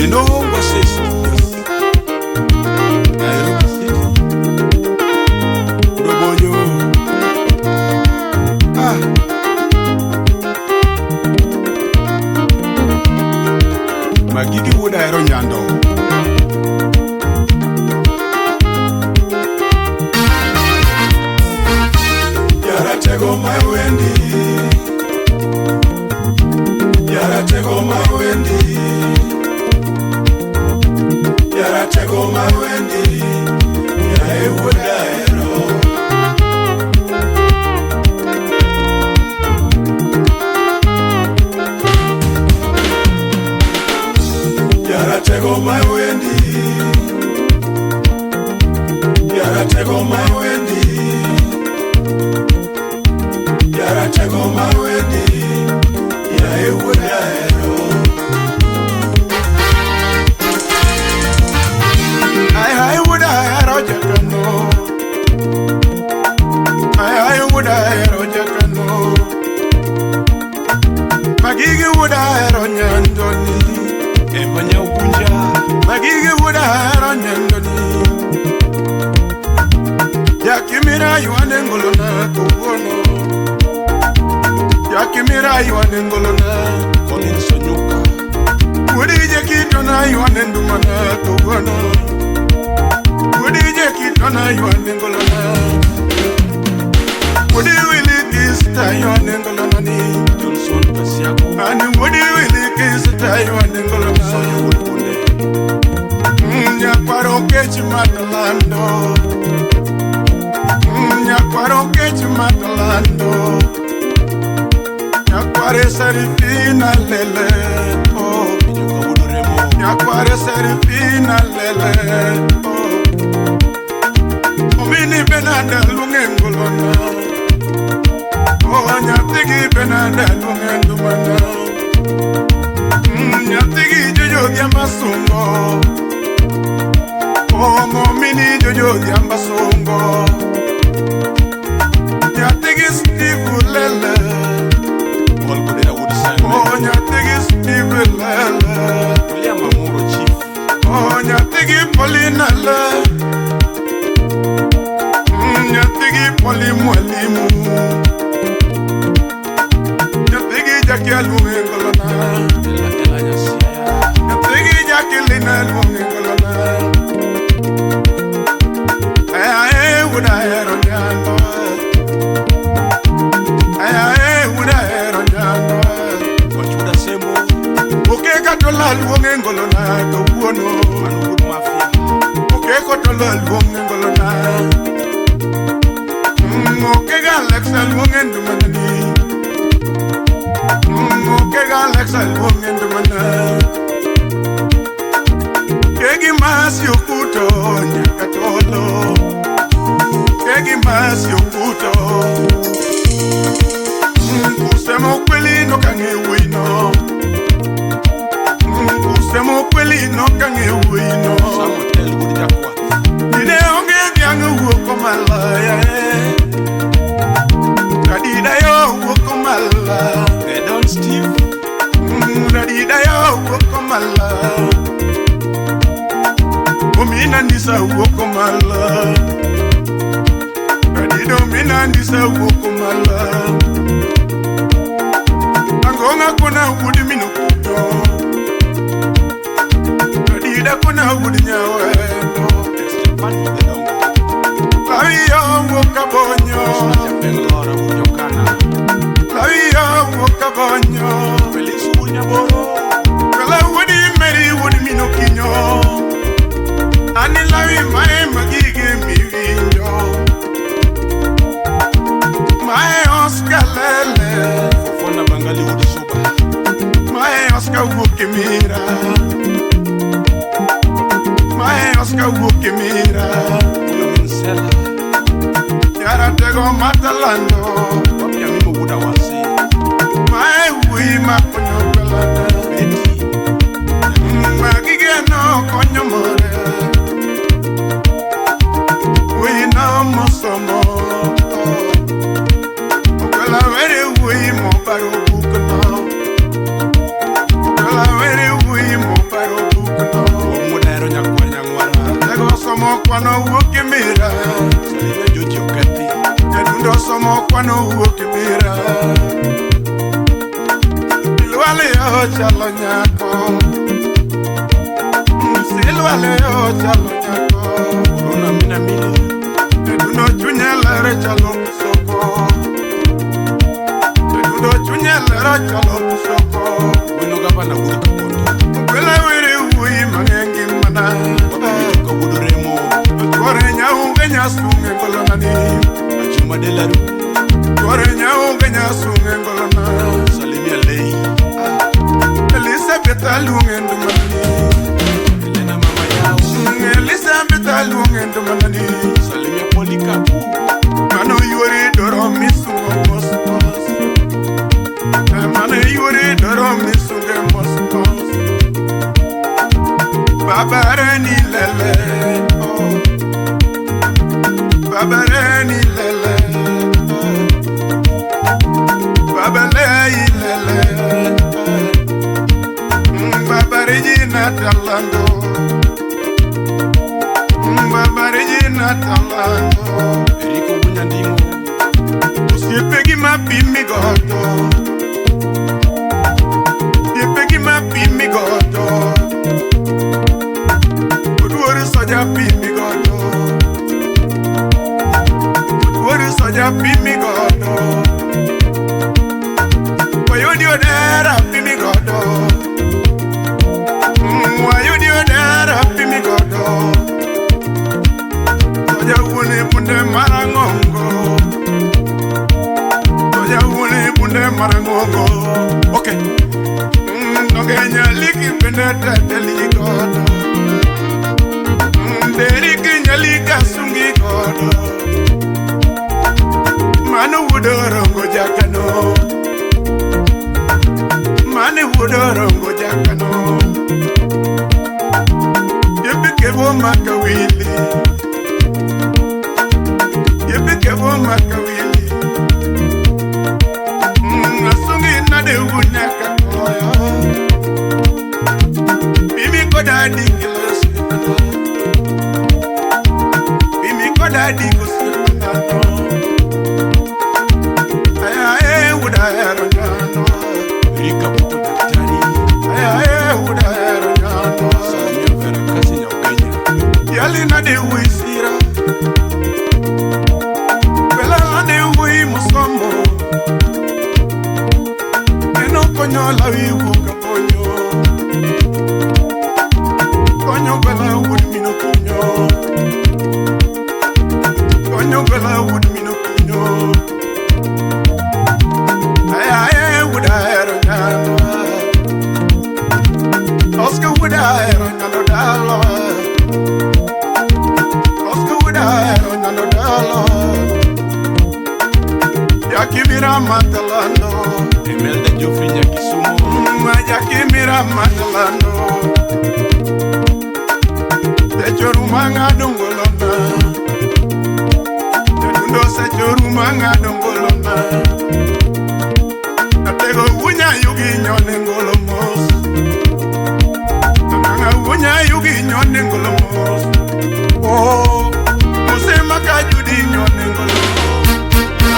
Kendo wasesi. Nairobi City. Udobonyo. Ah. Magigi wuod Ahero Nyando. Jaratego mawendi. Jaratego mawendi. Jaratego mawendi. Yae wuod Ahero. Jaratego mawendi. Jaratego mawendi. Jaratego mawendi. Yae wuod Ahero. Ai ai wuod Ahero jakano. Ai ai wuod Ahero jakano. Magigi wuod Ahero nyandoni. Eva Nyaukunja. Magigi wuod Ahero nyandoni. Jakimira ywane ngolona kawuono. Jakimira ywane ngolona. Colin Sonyuka. Wuodi jakitona ywane ndumana kawuono. Wuodi jakitona ywane ngolona. Wuodi wili kista ywane ngolona ni. Johnson Kasiago. Ani wuodi wili kista ywane ngolona. Sonya wuod Bunde. Nyakwaro kech matalando. Nyakwaro kech matalando. Nyakware sarifina lele. Oh. Mijoka wuod Remo. Nyakware sarifina lele. Oh. Omini benada luonge ngolona. Oh, nyathigi benada luonge ndumana. Nyathigi jojo dhiamba sungo. Oh, ngomini jojo dhiamba sungo. Nyathigi Steve lele. Paul Kodera wuod Simon. Oh, nyathigi Steve lele. William Amuro Chief. Oh, nyathigi Paulina le. Nyathigi Poli mwalimu. Nyathigi Jackie aluonge ngolona. Ella Ella Nyasiaya. Nyathigi Jacqueline aluonge ngolona. Ay ay wuod Ahero nyando. Ay ay wuod Ahero nyando. Wachuda Sembo. Okeka to laluonge ngolona kawuono. Mano wuod Mafia. Okeko to laluonge ngolona. Okega Alexa luonge ndumana ni. Okega Alexa luonge ndumana. Kegi masi okuto nyaka tolo. Kegi masi okuto. Kusema ukweli no kang'e wino. Kusema ukweli no kang'e wino. Sam Hotel wuod Jakwath. Dine onge dhiang' wuok malaya. Radida yo wuok mala. Edon Steve. Radida yo wuok mala. Omina ndisa wuok mala. Radida omina ndisa wuok mala. Angonga kona wuod minokuto. Radida kona wuod nyawendo. Ex-Japan wuod Dongo. Lawiyo wuok kabonyo. Japen Lora wuod Jokana. Lawiyo wuok kabonyo. Felix wuod Nyaboro. Kala wuodi Mary wuod minokinyo. Ani lawi mae magige miwinjo. Mae Oscar lele. Fofona Bangali wuod Suba. Mae Oscar wuok e mira. Mae Oscar wuok e mira. Uyo Minsela. Jaratego matalando. Wapia Mimo wuod Awasi. Mae wuoyi makonyo galana. Betty. Magige no konyo more. Wuoyi no mosomo. Okwela were wuoyi chalo nyako. Silwa leo chalo nyako. Corona mina mili. Duno chunya lere chalo kisoko. Duno chunya lere chalo kisoko. Wino gavana wuod Kabondo. Okwela wiri wuyi mang'eny mana. Wapimito wuod Remo. Tuore nyaunge nyasunge ngolonani. Achuma Delaru. Tuore nyaunge nyasunge ngolona. Salimia Lei. Elizabeth aluonge ndumanani. Elena mama yao. Elizabeth aluonge ndumanani. Salimia Polikapu. Mano yuori doro misungo mos mos. Mano yuori doro misunge mos mos. Babare ni lele, oh. Babare ni lele, oh. Babale lele, oh. Babare jina talando. Babare jina talando. Eriko Wunyandingo. Osiepe gi mapimi godo. Osiepe gi mapimi godo. Oduor soja pimi godo. Oduor soja pimi godo. Wayudi odera pimi godo. Wayudi odera pimi godo. Soja wuone bunde marang'ongo. Soja wuone bunde marang'ongo. Okay. Nogenya liki bende teteli godo. Deriki nyalika sungi godo. Mano wuod Orongo jakano. Mano wuod Orongo jakano. Yepike bo makawili. Yepike bo makawili. Asungi nade wunyaka koyo. Mimi koda dikilo sipana. Mimi koda diko sipana. Aya e wuda ero nyano. Erika Puto daktari. Aya e wuda ero nyano. Salimia Vera Kasi Nyaukenya. Yali nade wisira. Bela nade wi musombo. Eno konyo la wi wuka konyo. Konyo bela wud mino kunyo. Konyo bela wud mino kunyo. Aya e wuda ero nyano. Oscar wuda ero nyano dalo. Oscar wuda ero nyano dalo. Yakimira matalando. Emelda Geoffrey Nyakisumo. Yakimira matalando. Sechorumanga dongolona. Jadundo sechorumanga dongolona. Atego wunya yugi nyone ngolo mos. Ananga wunya yugi nyone ngolo mos. Oh, musema kajudi nyone ngolo mos.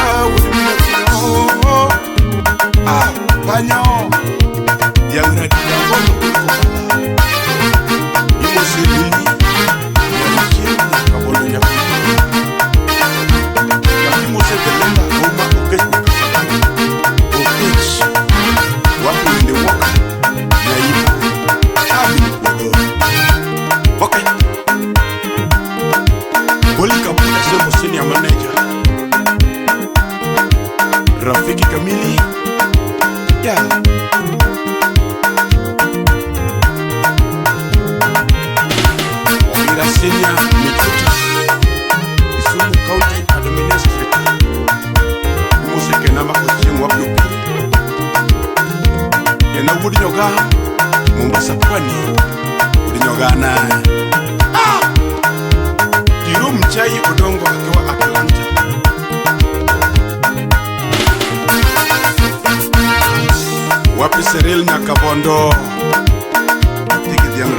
Ah, wunya oh, ah, kanyo. Yangra diagono kukala. Imosebili. Nyamachie Kabondo nyakundo. Yakimose Belinda Oma Okech Nyakasabana. Okech. Wapi wende woka. Nyaibu. Abi Odo. Okay. Polika Semo senior manager. Rafiki kamili. Yeah. Wawira senior Mikuta. Kisumu County Administrator. Imose Kenama Ochieng Wapyopi. Ena wuod Nyoga, Mombasa Pwani. Wuod Nyoga na. Ah! Tiro Mchai Odongo akiwa Atlanta. Wapi Cyril Nyakabondo. Tigi dhiang'